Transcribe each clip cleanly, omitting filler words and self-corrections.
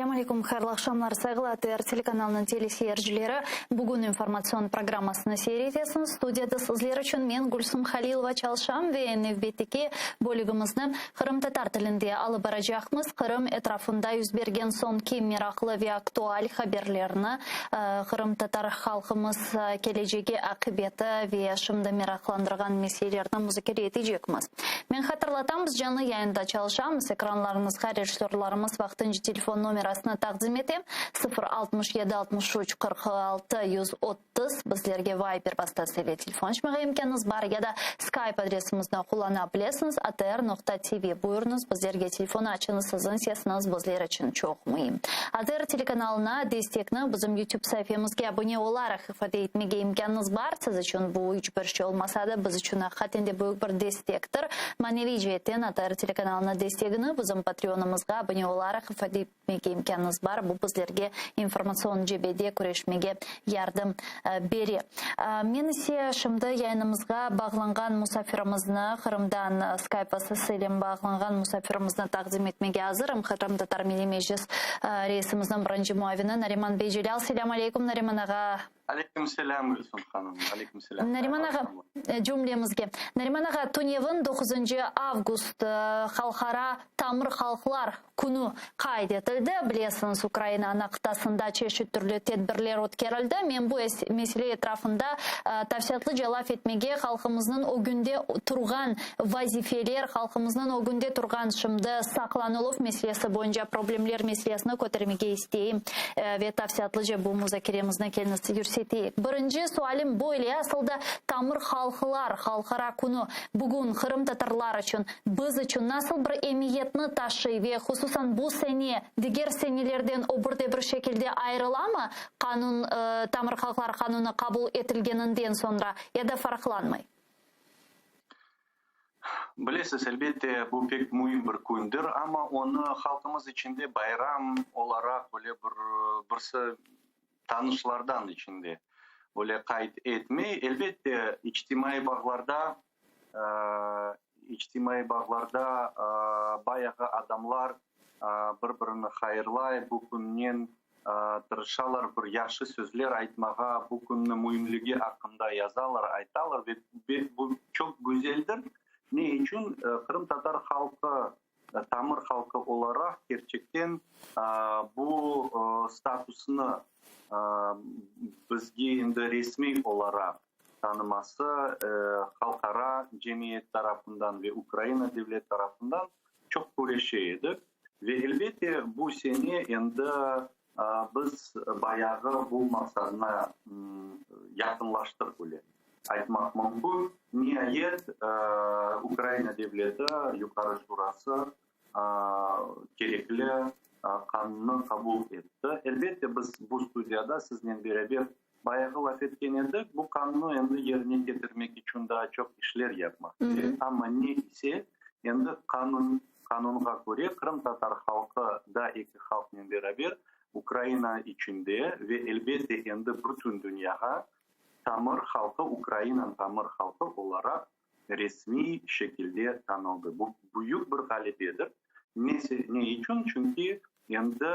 Selâm aleyküm, hayırlı aqşamlar, sayğılı ATR telekanalınıñ teleseyircileri. Bugün informatsion programmasını seyir etesiñiz. Studiyada sizler içün men, Gülsum Halilova, çalışam ve nevbetteki bölügimizni qırımtatar tilinde alıp baracaqmız. Qırım etrafında yüz bergen soñki meraqlı ve aktual haberlerni, qırımtatar halqımız kelecegi, aqibeti ve şimdi meraqlandırğan meselelerni muzakere etecekmiz. Men hatırlatam, biz canlı yayında çalışamız, ekranlarıñızğa rejissörlarımız vaqtınca telefon nomerasını taqdim ete, 0 67 63 46 130, bizlerge Viber vastası ile telefon açmağa imkânıñız bar ya da Skype adresimizni qullana bilesiñiz, atr noqta tv. Buyurıñız, bizlerge telefon açıñız, siziñ sesiñiz bizler içün çoq müim. ATR telekanalına destekni bizim YouTube saifemizge abune olaraq ifade etmege imkânıñız bar, siz içün bu iç bir şey olmasa da, biz içün aqiqaten de büyük bir destektir. Maneviy ceetten ATR telekanalına destegini bizim Patreonımızğa abune olaraq ifade etmege imkânıñız bar, bu bizlerge informatsion cebede küreşmege yardım bere. Men ise şimdi yayınımızğa bağlanğan musafirimizni, Qırımdan Skype vasıtası ile bağlanğan musafirimizni taqdim etmege azırım, Qırımtatar Milliy Meclis reisimizniñ birinci muavini Nariman bey Celâl. Selâm aleyküm, Nariman ağa. Aleyküm selâm, Gülsüm hanım. Aleyküm selâm. Nariman ağa, cümlemizge. Nariman ağa, tünevin doquzıncı avgust Halqara tamır halqlar künü qayd etildi. Bilesiñiz, Ukraina ana qıtasında çeşit türlü tedbirler ötkerildi. Men bu mesele etrafında tafsilâtlıca laf etmege, halqımıznıñ ögünde turğan vazifeler, halqımıznıñ ögünde turğan şimdi saqlanıluv meselesi boyunca problemler meselesini kötermege isteyim ve tafsilâtlıca bu muzakeremizni keliñiz yürseteyik. Birinci sualim böyle, asıl da tamır halqlar halqara künü bugün qırımtatarlar içün, biz içün nasıl bir emiyetni taşıy ve hususan bu sene diger senelerden o bir de bir şekilde ayırılamı, qanun, tamır halqlar qanunı qabul etilgeninden soñra ya da farqlanmay? Bilesiz, elbette, bu pek müim bir kündir, amma onı halqımız içinde bayram olaraq öyle bir birisi tanışlardan içinde öyle qayd etmey. Elbette, içtimaiy bağlarda içtimaiy bağlarda bayağı adamlar bir-birini hayırlay, bu künnen tırışalar bir yahşı sözler aytmağa, bu künniñ müimligi aqqında yazalar, aytalar ve bu çoq güzeldir. Ne içün? Qırımtatar halqı tamır halqı olaraq kerçekten bu statusnı bizge endi resmiy olaraq tanıması halqara cemiyet tarafından ve Ukraina devlet tarafından çoq küreşe edik. Ve elbette bu sene endi biz bayağı bu maqsadına yaqınlaştıq bile aytmaq mümkün. Niayet, Ukraina devleti Yuqarı Şurası kerekli qanunnı qabul etti. Elbette, biz bu studiyada siznen beraber bayağı laf etken edik. Bu qanunnı endi yerine ketirmek içün daa çoq işler yapmaq kerek. Amma ne ise, endi qanun Qanunğa köre, qırımtatar halqı da eki halqnen beraber Ukraina içinde ve, elbette, endi bütün dünyağa tamır halqı, Ukrainanıñ tamır halqı olaraq resmiy şekilde tanıldı. Bu büyük bir ğalebedir. Ne içün? Çünki endi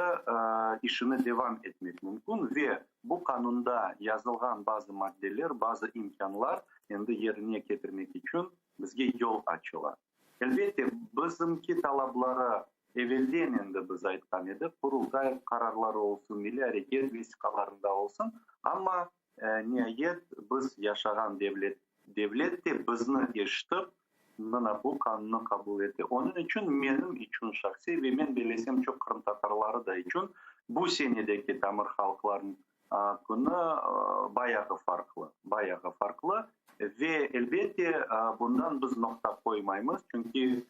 işini devam etmek mümkün ve bu qanunda yazılğan bazı maddeler, bazı imkânlar endi yerine ketirmek içün bizge yol açıla. Elbette, bizimki talapları evelden endi biz aytqan edik, Qurultay qararları olsun, Milliy areket vesiqalarında olsun, amma, niayet, biz yaşağan devlet, devlet de bizni eşitip, mına bu qanunnı qabul etti. Onıñ içün menim içün şahsiy ve men bellesem çoq qırımtatarları da içün bu senedeki tamır halqlarnıñ künü bayağı farqlı, bayağı farqlı. Ve, elbette, bundan biz noqta qoymaymız, çünki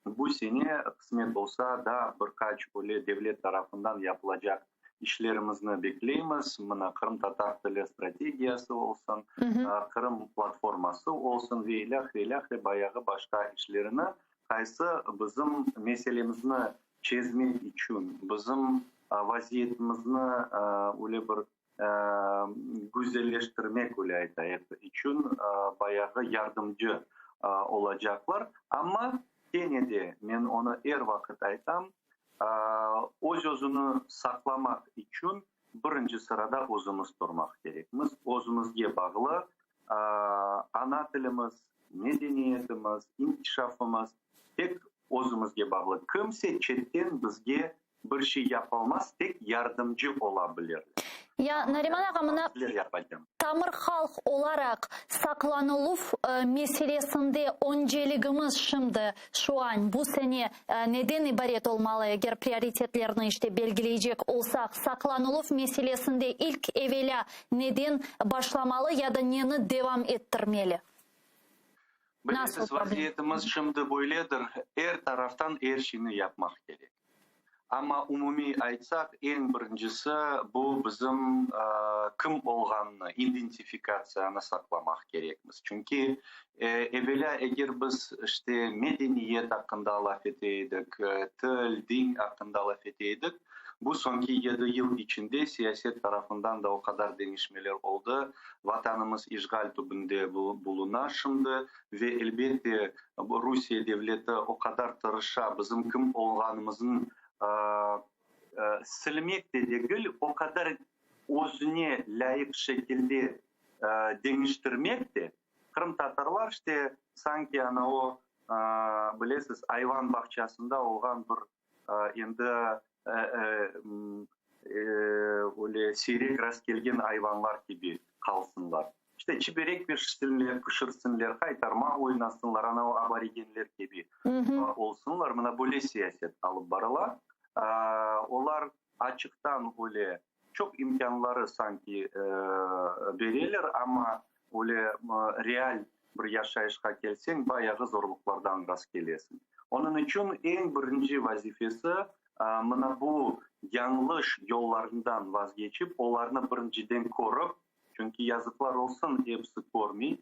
bu sene, qısmet olsa, daa bir qaç öyle devlet tarafından yapılacaq işlerimizni bekleymiz, mına, qırımtatar tili strategiyası olsun, Qırım platforması olsun ve ilâhre, ve ilâhre bayağı başqa işlerini, qaysı bizim meselemizni çezmek içün, bizim vaziyetimizni öyle bir güzelleştirmek, öyle aytayıq, içün bayağı yardımcı olacaqlar. Amma kene de, men onı er vaqıt aytam, Öz-özüni saqlamaq içün birinci sırada özümiz turmaq kerekmiz. Özümizge bağlı ana tilimiz, medeniyetimiz, inkişafımız tek özümizge bağlı. Kimse çetten bizge bir şey yapalmaz, tek yardımcı ola bilirler. Ya, Nariman ağa, mına tamır halq olaraq saqlanıluv meselesinde önceligimiz şimdi, şu an, bu sene neden ibaret olmalı, eger prioritetlerni işte belgileycek olsaq, saqlanıluv meselesinde ilk evelâ neden başlamalı ya da neni devam ettirmeli? Bilesiz, vaziyetimiz şimdi böyledir, er taraftan er şeyni yapmaq kerek. Amma umumiy aytsaq, eñ birincisi, bu bizim kim olğanını, identifikatsiyanı saqlamaq kerekmiz. Çünki evelâ eger biz işte medeniyet aqqında laf ete edik, til, din aqqında laf ete edik, bu soñki yedi yıl içinde siyaset tarafından da o qadar deñişmeler oldı, Vatanımız işğal tübünde buluna şimdi ve, elbette, Rusiye devleti o qadar tırışa bizim kim olğanımıznı silmek de degil, o qadar özüne lâyıq şekilde deñiştirmek de, qırımtatarlar işte sanki ana o, bilesiz, ayvan bağçasında olğan bir Endi öyle siyrek rastkelgen ayvanlar kibi qalsınlar. İşte, çiberek pişirsinler, pişirsinler, qaytarma oynasınlar, ana o aborigenler kibi olsunlar. Mına böyle siyaset alıp barıla. Olar açıqtan öyle çoq imkânları sanki bereler, amma öyle real bir yaşayışqa kelseñ, bayağı zorluqlardan rastkelesiñ. Onıñ içün eñ birinci vazifesi, mına bu yañlış yollarından vazgeçip, olarnı birinciden körip, çünki yazıqlar olsun, episi körmey,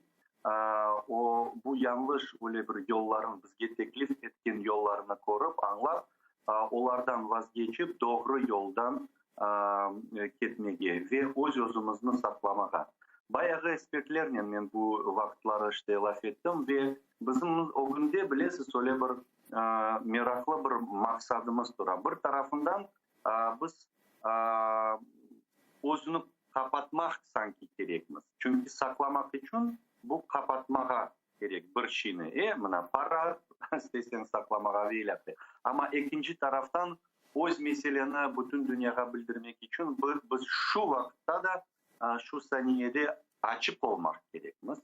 o, bu yañlış öyle bir yolların, bizge teklif etken yollarını körip, añlap, olardan vazgeçip, doğru yoldan ketmege ve öz-özümizni saqlamağa. Bayağı ekspertlernen men bu vaqıtları işte laf ettim ve bizim ögünde, bilesiz, öyle bir meraqlı bir maqsadımız tura. Bir tarafından biz özüni qapatmaq sanki kerekmiz, çünki saqlamaq içün bu qapatmağa kerek bir şeyni, e, mına, para isteseñ saqlamağa ve ilâhre. Amma ekinci taraftan, öz meseleni bütün dünyağa bildirmek içün biz şu vaqıtta da, şu saniyede açıq olmaq kerekmiz.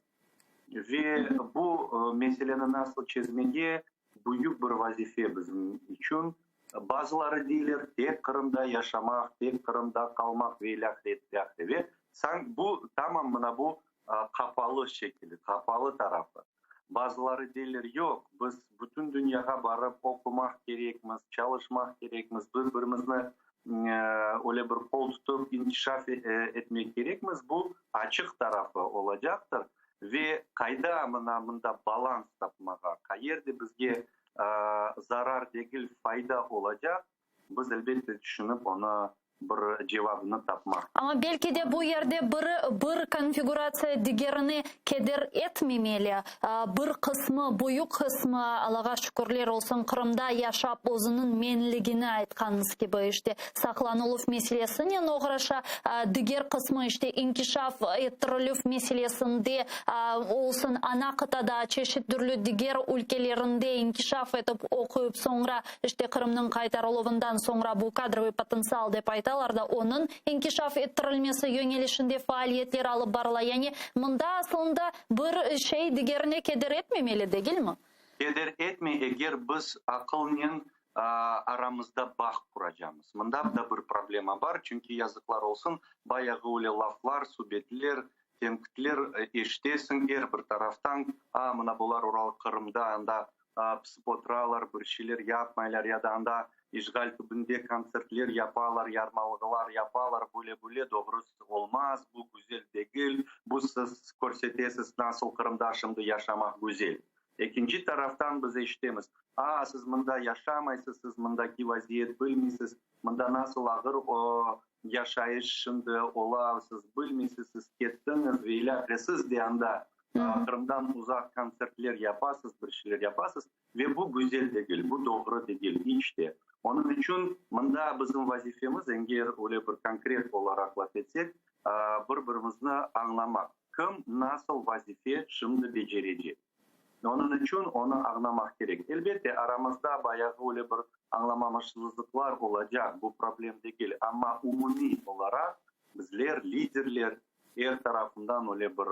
Ve bu meseleni nasıl çezmege, büyük bir vazife bizim içün. Bazıları deyler, tek Qırımda yaşamaq, tek Qırımda qalmaq ve ilâhre, ilâhre. Ve bu tamam mına bu qapalı şekili, qapalı tarafı. Bazıları deyler, yoq, biz bütün dünyağa barıp oqumaq kerekmiz, çalışmaq kerekmiz, bir-birimizni öyle bir qol tutıp inkişaf etmek kerekmiz, bu açıq tarafı olacaqtır. Ve qayda mına mında balans tapmağa, qayerde bizge zarar degil, fayda olacaq, biz, elbette, tüşünip, onı bir cevabını tapmaq. Amma belki de bu yerde bir bir konfiguratsiya digerine keder etmemeli. Bir qısmı, büyük qısmı, Allağa şükürler olsun, Qırımda yaşap özüniñ menligini aytqanıñız kibi, işte, saqlanıluv meselesinen oğraşa, diger qısmı, işte, inkişaf ettirilüv meselesinde olsun, ana qıtada, çeşit türlü diger ülkelerinde inkişaf etip oquyıp, soñra İşte, Qırımnıñ qaytarıluvından soñra bu kadrovıy potentsial dep aytalar da, onıñ inkişaf ettirilmesi yöñelişinde faaliyetler alıp barıla. Yani, mında aslında bir şey digerine keder etmemeli, degilmi? Keder etmey, eger biz aqılnen aramızda bağ quracamız. Mında da bir problema bar, çünki, yazıqlar olsun, bayağı öyle laflar, subetler, tenqitler eşitesiñ er bir taraftan, a, mına bular Ural, Qırımda, anda pısıp oturalar, bir şeyler yapmaylar ya da anda işğal tübünde kontsertler yapalar, yarmalığılar yapalar, böyle-böyle, doğrusı olmaz, bu güzel degil, bu siz körsetesiz, nasıl Qırımda şimdi yaşamaq güzel. Ekinci taraftan biz eşitemiz, a, siz mında yaşamaysız, siz mındaki vaziyet bilmeysiz, mında nasıl ağır yaşayış şimdi ola, siz bilmeysiz, siz kettiñiz ve ilâhre, siz de anda Qırımdan uzaq kontsertler yapasız, bir şeyler yapasız ve bu güzel degil, bu doğru degil iç te. Onıñ içün mında bizim vazifemiz, eger öyle bir konkret olaraq laf etsek, bir-birimizni añlamaq, kim nasıl vazife şimdi becerecek. Onıñ içün onı añlamaq kerek. Elbette, aramızda bayağı öyle bir añlamamışsızlıqlar olacaq, bu problem degil, amma umumiy olaraq bizler, liderler, er tarafından öyle bir,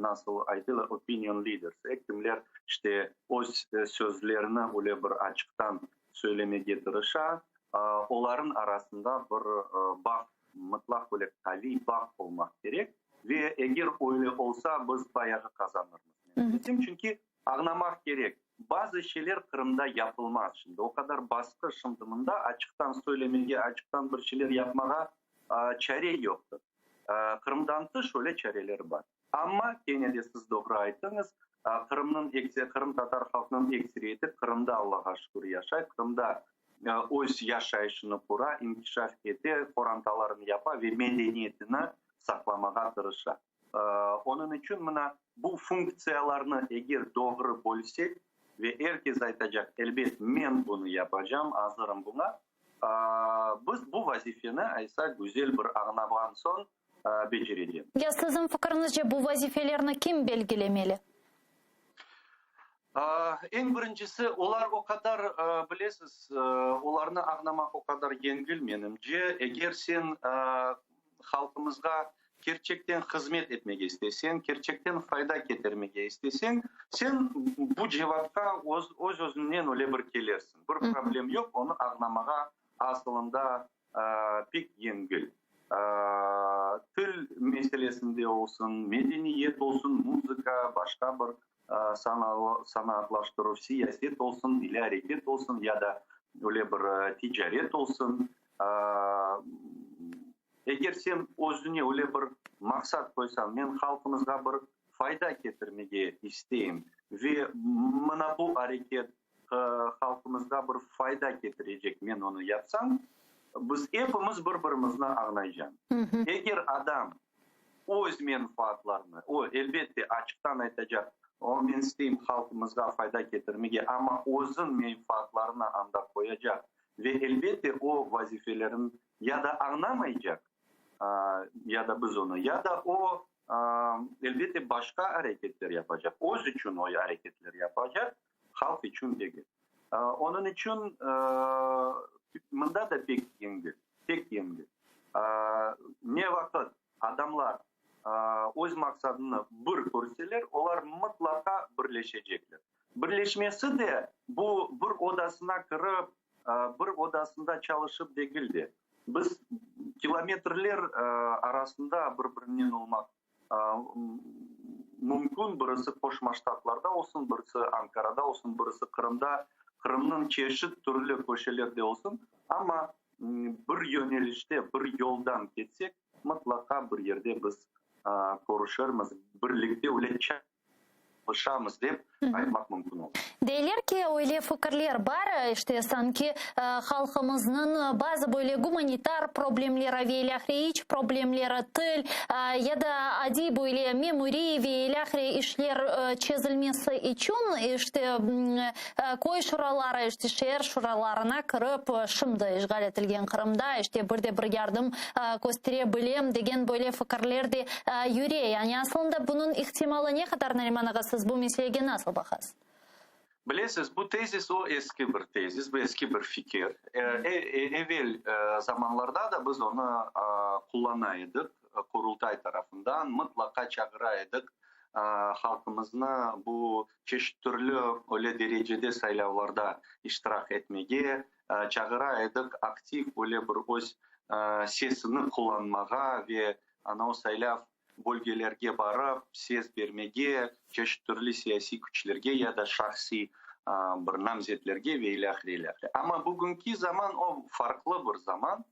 nasıl aytıla, opinion leaders, kimler işte öz sözlerini öyle bir açıqtan söylemege tırışa, olarnıñ arasında bir bağ, mıtlaq öyle qaviy bağ olmaq kerek. Ve eger öyle olsa, biz bayağı qazanırmız. Çünki añlamaq kerek, bazı şeyler Qırımda yapılmaz şimdi. O qadar basqı şimdi mında, açıqtan söylemege, açıqtan bir şeyler yapmağa çare yoqtır. Qırımdan tış öyle çareler bar. Amma, kene de siz doğru ayttıñız, Qırımnıñ, qırımtatar halqınıñ ekseriyeti Qırımda, Allağa şükür, yaşay, Qırımda öz yaşayışını qura, inkişaf ete, qorantalarını yapa ve medeniyetini saqlamağa tırışa. Onıñ içün mına bu funktsiyalarnı eger doğru bölsek ve er kes aytacaq, elbet, men bunı yapacam, azırım buña, biz bu vazifeni, aysa, güzel bir añlağan soñ becerecemiz. Ya siziñ fikiriñizce bu vazifelerni kim belgilemeli? Eñ birincisi, olar o qadar, bilesiz, olarnı añlamaq o qadar yengil, menimce. Eger sen halqımızğa kerçekten hızmet etmege isteseñ, kerçekten fayda ketirmege isteseñ, sen bu cevapqa öz-özünden öyle bir kelersiñ. Bir problem yoq, onı añlamağa asılında pek yengil. Til meselesinde olsun, medeniyet olsun, muzıka, başqa bir sanaatlaştıruv, siyaset olsun, milliy areket olsun ya da öyle bir ticaret olsun. Eger sen özüne öyle bir maqsat qoysañ, men halqımızğa bir fayda ketirmege isteyim ve mına bu areket halqımızğa bir fayda ketirecek, men onı yapsam, biz epimiz bir-birimizni añlaycamız. Eger adam öz menfaatlarını, o, elbette, açıqtan aytacaq, o, men isteyim halqımızğa fayda ketirmege, amma özüñ menfaatlarını anda qoyacaq ve, elbette, o vazifelerini ya da añlamaycaq, ya da biz onı, ya da o, elbette, başqa areketler yapacaq, öz içün o areketler yapacaq, halq içün degil. Onıñ içün mında da pek yengil, pek yengil. Ne vaqıt adamlar öz maqsadını bir körseler, olar mıtlaqa birleşecekler. Birleşmesi de bu bir odasına kirip, bir odasında çalışıp degil de, biz kilometrler arasında bir-birinen olmaq mümkün, birisi Qoşma Ştatlarda olsun, birisi Ankarada olsun, birisi Qırımda, Qırımnıñ çeşit türlü köşelerde olsun, amma bir yönelişte, bir yoldan ketsek, mıtlaqa bir yerde biz körüşirmiz, birlikte öyle çalışamız dep aytmaq mümkün olur. Deyler ki, öyle fikirler bar, işte, sanki halqımıznıñ bazı böyle gumanitar problemleri ve ilâhre iç problemleri, til ya da adiy böyle memuriy ve ilâhre işler çezilmesi içün, işte, köy şuraları, işte, şeer şuralarına kirip, şimdi işğal etilgen Qırımda, işte, bir de bir yardım köstere bilem degen böyle fikirler de yüre. Yani aslında bunıñ ihtimalı ne qadar, Nariman ağa, siz bu meselege nasıl baqasız? Bilesiz, bu tezis o eski bir tezis, bu eski bir fikir. Evel zamanlarda da biz onı qullana edik, Qurultay tarafından mıtlaqa çağıra edik halqımıznı bu çeşit türlü öyle derecede saylavlarda iştirak etmege, çağıra edik aktiv öyle bir öz sesini qullanmağa ve ana o saylav bölgelerge barıp ses bermege, çeşit türlü siyasiy küçlerge ya da şahsiy bir namzetlerge ve ilâhre, ilâhre. Amma bugünki zaman o farqlı bir zaman.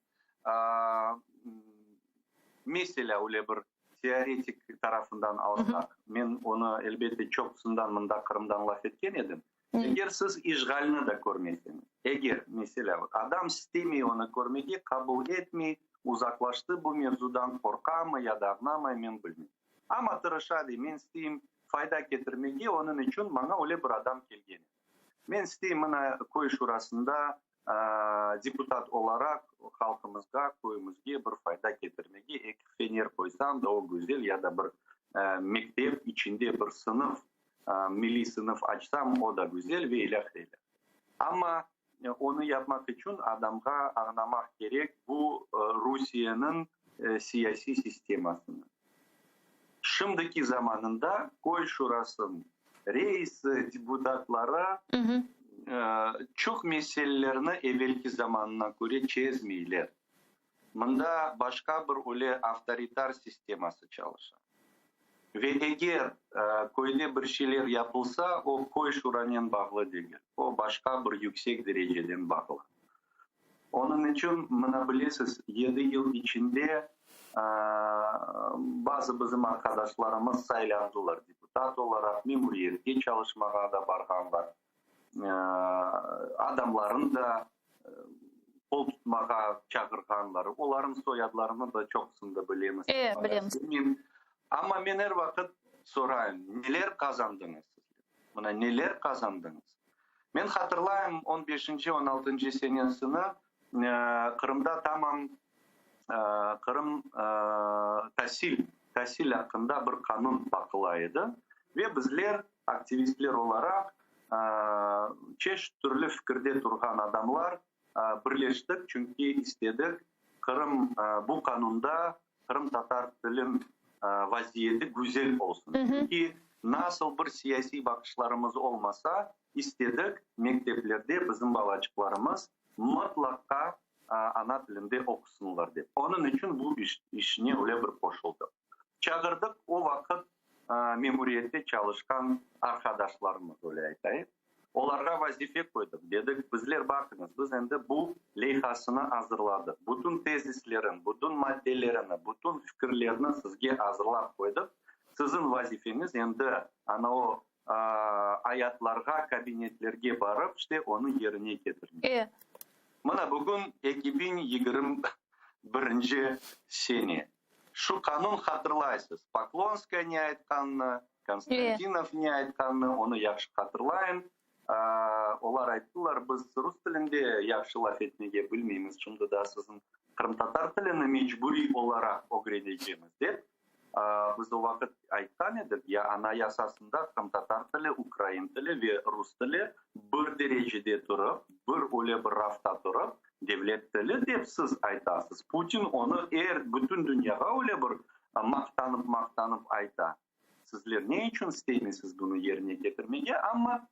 Meselâ, öyle bir teoretik tarafından alsaq, men onı, elbette, çoqusından mında Qırımdan laf etken edim. Eger siz işğalni de körmeseñiz, eger, meselâ, adam istemey onı körmege, qabul etmey, uzaqlaştı bu mevzudan, qorqamı ya da añlamay, men bilmeyim. Amma tırışa, dey, men isteyim fayda ketirmege, onıñ içün maña öyle bir adam kelgen edi. Men isteyim, mına, köy şurasında. deputat olaraq halqımızğa, köyümizge bir fayda ketirmege, eki fener qoysam da o güzel, ya da bir mektep içinde bir sınıf, milliy sınıf açsam, o da güzel ve ilâhre. Amma onı yapmaq içün adamğa añlamaq kerek bu Rusiyeniñ siyasiy sistemasını. Şimdiki zamanında köy şurasınıñ reisi, deputatları çoq meselelerni evelki zamanına köre çezmeyler. Mında başqa bir öyle avtoritar sisteması çalışa. Ve eger köyde bir şeyler yapılsa, o köy şuranen bağlı degil, o başqa bir yüksek dereceden bağlı. Onıñ içün, mına bilesiz, yedi yıl içinde bazı bizim arqadaşlarımız saylandılar deputat olaraq, memuriyetke çalışmağa da barğanlar, adamlarını da qol tutmağa çağırğanlar. Olarnıñ soyadlarını da çoqusını da bilemiz. E, bilemiz. Amma men er vaqıt sorayım, neler qazandıñız sizler? Mına neler qazandıñız? Men hatırlayım, on beşinci, on altıncı senesini Qırımda tamam Qırım tasil, tasil aqqında bir qanun baqıla edi ve bizler, aktivistler olaraq, çeşit türlü fikirde turğan adamlar birleştik, çünki istedik Qırım bu qanunda qırımtatar tilin vaziyeti güzel olsun. Çünki nasıl bir siyasiy baqışlarımız olmasa, istedik mekteplerde bizim balaçıqlarımız mıtlaqqa ana tilinde oqusınlar dep. Onıñ içün bu işine öyle bir qoşuldıq. Çağırdıq o vaqıt memuriyette çalışqan arqadaşlarımız, öyle aytayıq. Olarğa vazife qoydıq, dedik, bizler, baqıñız, biz endi bu leyhasını azırladıq, bütün tezislerin, bütün maddelerini, bütün fikirlerni sizge azırlap qoydıq, siziñ vazifeñiz endi ana o ayatlarğa, kabinetlerge barıp, işte, onı yerine ketirmek. Mına bugün 2021 sene. Şu qanun hatırlaysız, Poklonskaya ne aytqanını, Konstantinov ne aytqanını, onı yahşı hatırlayım. Olar ayttılar, biz rus tilinde yahşı laf etmege bilmeymiz, şimdi daa siziñ qırımtatar tilini mecburiy olaraq ögrenecemiz, dep. Biz o vaqıt aytqan edik, ya Anayasasında qırımtatar tili, ukrain tili ve rus tili bir derecede turıp, bir öyle bir rafta turıp, devlet tili dep siz aytasız. Putin onı er, bütün dünyağa öyle bir maqtanıp-maqtanıp ayta. Sizler ne içün istemeysiz bunı yerine ketirmege? Amma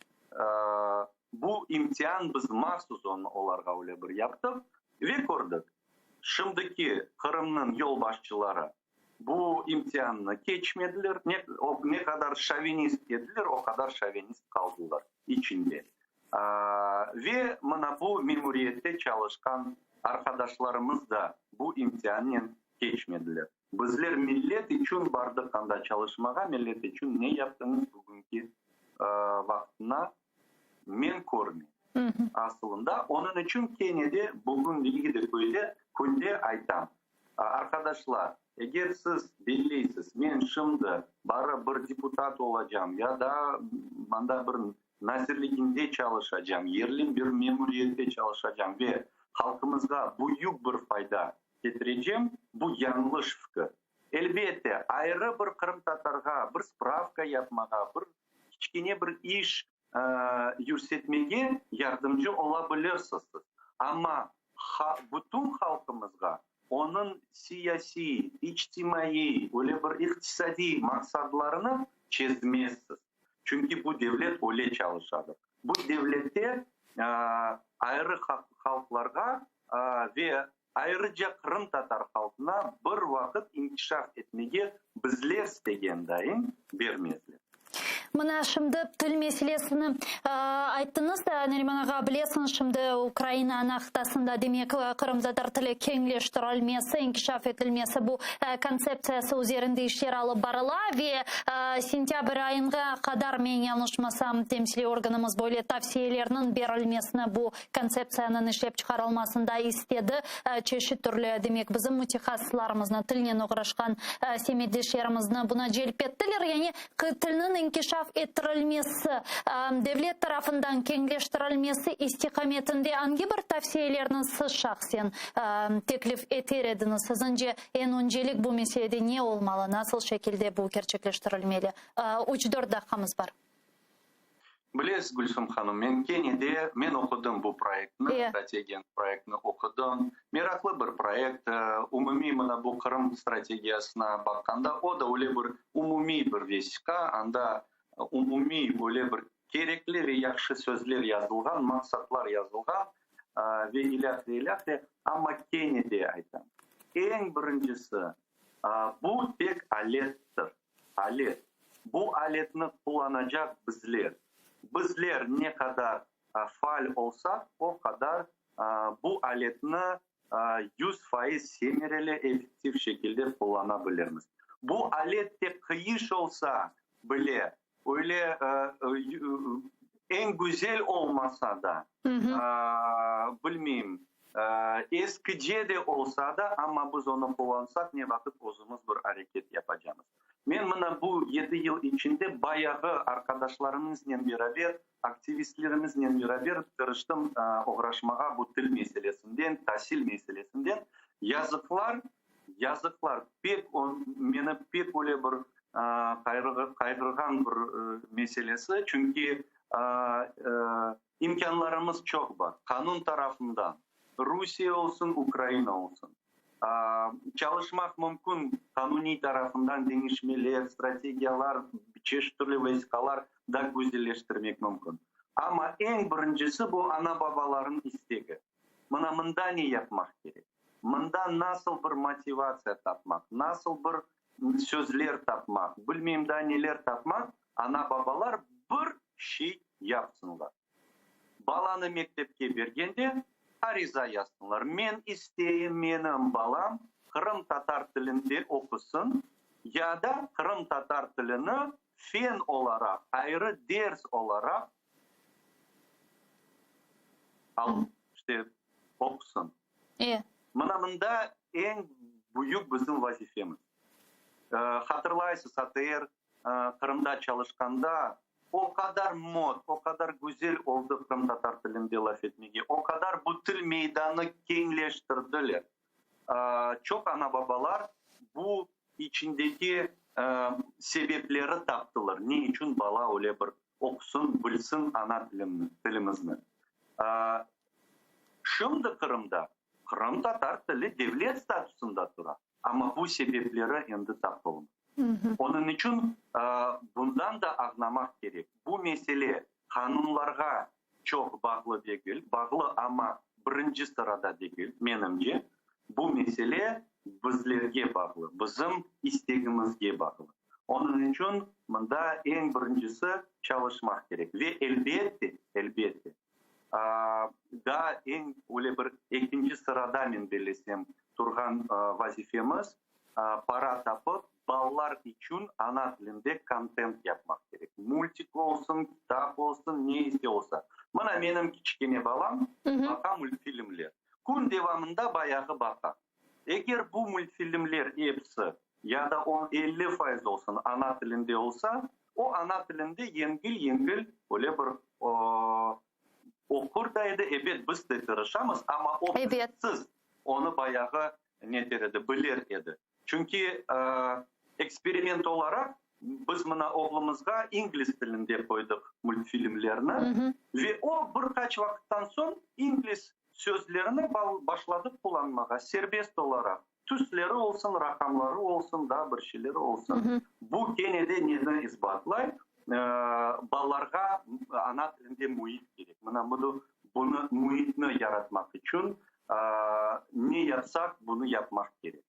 bu imtian biz mahsus onı olarğa öyle bir yaptıq ve kördik. Şimdiki Qırımnıñ yolbaşçıları bu imtiannı keçmediler, ne, ne qadar şovinist ediler, o qadar şovinist qaldılar içinde. Ve mına bu memuriyette çalışqan arqadaşlarımız da bu imtiannen keçmediler. Bizler millet içün bardıq anda çalışmağa, millet içün ne yaptıñız bugünki vaqtına men körmeyim. Asılında, onıñ içün kene de bugündeki de köyde, künde aytam, arqadaşlar, eger siz belleysiz, men şimdi barıp bir deputat olacam ya da mında bir nazirliginde çalışacam, yerli bir memuriyette çalışacam ve halqımızğa büyük bir fayda ketirecem, bu yañlış fikir. Elbette, ayrı bir qırımtatarğa bir spravka yapmağa, bir kiçkene bir iş yürsetmege yardımcı ola bilirsiz, amma bütün halqımızğa onıñ siyasiy, içtimaiy, öyle bir iqtisadiy maqsadlarını çezmezsiz. Çünki bu devlet öyle çalışadır. Bu devlette ayrı halqlarğa ve ayrıca qırımtatar halqına bir vaqıt inkişaf etmege bizler istegen dayın bermezler. Mına şimdi til meselesini ayttıñız da, Nariman ağa, bilesiñiz, şimdi Ukraina ana qıtasında, demek, qırımtatar tili keñleştirilmesi, inkişaf etilmesi bu kontseptsiyası üzerinde işler alıp barıla ve sentâbr ayınğa qadar, men yañlışmasam, temsiliy organımız böyle tavsiyelerniñ berilmesini bu Kontseptsiyanıñ işlep çıqarılmasında istedi çeşit türlü, demek, bizim mütehassıslarımıznı, tilnen oğraşqan semetdeşlerimizni buna celp ettiler. Yani, tilniñ inkişaf. inkişaf ettirilmesi, devlet tarafından keñleştirilmesi istiqametinde angi bir tavsiyelerni siz şahsen teklif eter ediñiz? Siziñce, eñ öncelik bu meselede ne olmalı, nasıl şekilde bu kerçekleştirilmeli? Üç-dört daqqamız bar. Bilesiz, Gülsüm hanım, men kene de, men oqudım bu proyektni, strategiyanıñ proyektini oqudım. Meraqlı bir proyekt. Umumiy mına bu Qırım strategiyasına baqqanda, o da öyle bir umumiy bir vesiqa, anda umumiy öyle bir kerekli ve yahşı sözler yazılğan, maqsatlar yazılğan ve ilâhre, ilâhre. Amma kene de aytam, eñ birincisi, bu tek alettir. Alet. Bu aletni qullanacaq bizler. Bizler ne qadar faal olsaq, o qadar bu aletni 100% semereli, effektiv şekilde qullana bilirmiz. Bu alet tek qıyış olsa bile, öyle eñ güzel olmasa da, bilmeyim, eskice de olsa da, amma biz onı qullansaq, ne vaqıt özümiz bir areket yapacamız. Men mına bu yedi yıl içinde bayağı arqadaşlarımıznen beraber, aktivistlerimiznen beraber tırıştım oğraşmağa bu til meselesinden, tasil meselesinden. Yazıqlar, yazıqlar, pek meni pek öyle bir qayğırğan bir meselesi, çünki imkânlarımız çoq bar, qanun tarafından, Rusiye olsun, Ukraina olsun. Çalışmaq mümkün, qanuniy tarafından deñişmeler, strategiyalar, çeşit türlü vesiqalar da güzelleştirmek mümkün. Amma eñ birincisi bu ana-babalarnıñ istegi. Mına mında ne yapmaq kerek? Mında nasıl bir motivatsiya tapmaq, nasıl bir sözler tapmaq, bilmeyim daa neler tapmaq, ana-babalar bir şey yapsınlar. Balanı mektepke bergende ariza yazsınlar, men isteyim menim balam qırımtatar tilinde oqusın ya da qırımtatar tilini fen olaraq, ayrı ders olaraq alıp, işte, oqusın. Mına mında eñ büyük bizim vazifemiz. Hatırlaysız, ATR Qırımda çalışqanda o qadar mod, o qadar güzel oldı qırımtatar tilinde laf etmege, o qadar bu til meydanı keñleştirdiler. Çoq ana-babalar bu içindeki sebepleri taptılar, ne içün bala öyle bir oqusın, bilsin ana tilimizni. Şimdi Qırımda qırımtatar tili devlet statusında tura. Amma bu sebepleri endi tapılmay. Onıñ içün bundan da añlamaq kerek, bu mesele qanunlarğa çoq bağlı degil, bağlı, amma birinci sırada degil, menimce, bu mesele bizlerge bağlı, bizim istegimizge bağlı. Onıñ içün mında eñ birincisi çalışmaq kerek ve elbette, elbette, Daa eñ öyle bir ekinci sırada, men bellesem, turğan vazifemiz, para tapıp, balalar içün ana tilinde kontent yapmaq kerek. Multik olsun, kitap olsun, ne ise olsa. Mına menim kiçkene balam baqa multfilmler. Kün devamında bayağı baqa. Eger bu multfilmler episi ya da on 50% olsun ana tilinde olsa, o ana tilinde yengil-yengil öyle bir oqur da edi. Ebet, biz de tırışamız, amma o bizsiz onı bayağı neter edi, biler edi. Çünki eksperiment olaraq biz mına oğlumızğa ingliz tilinde qoydıq multfilmlerni ve o bir qaç vaqıttan soñ ingliz sözlerini başladı qullanmağa serbest olaraq. Tüsleri olsun, raqamları olsun, daa bir şeyleri olsun. Bu kene de neni isbatlay? Balalarğa ana tilinde müit kerek. Mına bunı, bunı müitni yaratmaq içün ne yapsaq, bunı yapmaq kerek.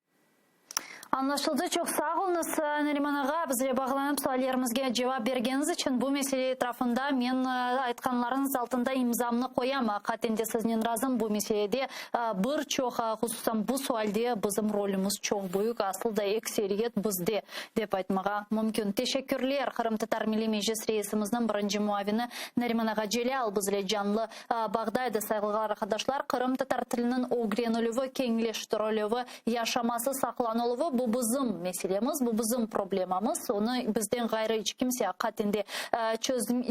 Añlaşıldı. Çoq sağ oluñız, Nariman ağa, bizle bağlanıp suallerimizge cevap bergeniñiz içün. Bu mesele etrafında men aytqanlarıñız altında imzamnı qoyam. Aqiqaten de siznen razım, bu meselede bir çoq, hususan bu sualde bizim rolümiz çoq büyük, asıl da ekseriyet bizde, dep aytmağa mümkün. Teşekkürler. Qırımtatar Milliy Meclis reisimizniñ birinci muavini Nariman ağa Celâl bizle canlı bağda edi. Sayğılı arqadaşlar, qırımtatar tiliniñ ögrenilüvi, keñleştirilüvi, yaşaması, saqlanıluvı, bu. Bu bizim meselemiz, bu bizim problemamız, onı bizden ğayrı iç kimse aqiqaten de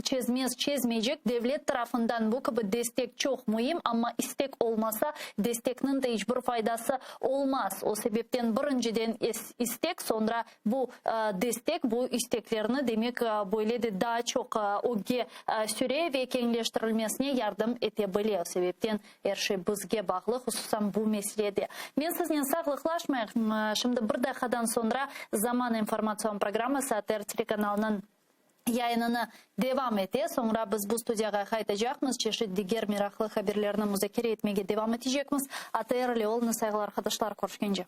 çezmez, çezmeycek. Devlet tarafından bu kibi destek çoq müim, amma istek olmasa, destekniñ de iç bir faydası olmaz. O sebepten birinciden istek, soñra Bu destek, bu isteklerni, demek, böyle de daa çoq ögge süre ve keñleştirilmesine yardım ete bile. O sebepten er şey bizge bağlı, hususan bu meselede. Men siznen sağlıqlaşmayıq. Şimdi bir daqiqadan soñra Zaman informatsion programması ATR telekanalınıñ yayınını devam ete. Soñra biz bu studiyağa qaytacaqmız, çeşit diger meraqlı haberlerni muzakere etmege devam etecekmiz. ATR ile olunız, sayğılı arqadaşlar, körüşkence.